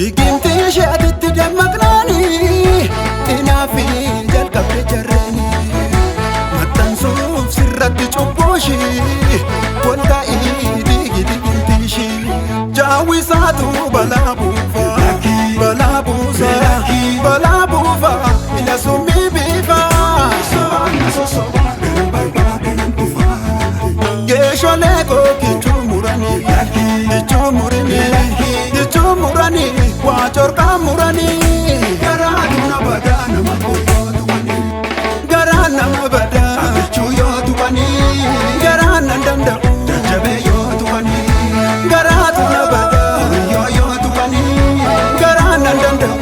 Diigimti isheetitti dammaqnaanii inaafi jalqabde jarreeni. Maxxansuuf sirratti cubbuushii waltaa'ii diigi diigimti ishii. Jaawwisaatu balaa buufa balaa buusa balaa buufa ila summii biifa. Geesholee koo kichuu muranii kichuu muranii kichuu muranii waa corqaa muranii. Garaa nama badaa nama yoo tubanii. Garaa nama badaa Abichuu yoo tubanii. Garaa nan danda'u Jajjabee yoo tubanii. Garaatu na badaa Yoo yoo tubanii. Garaa nan danda'u.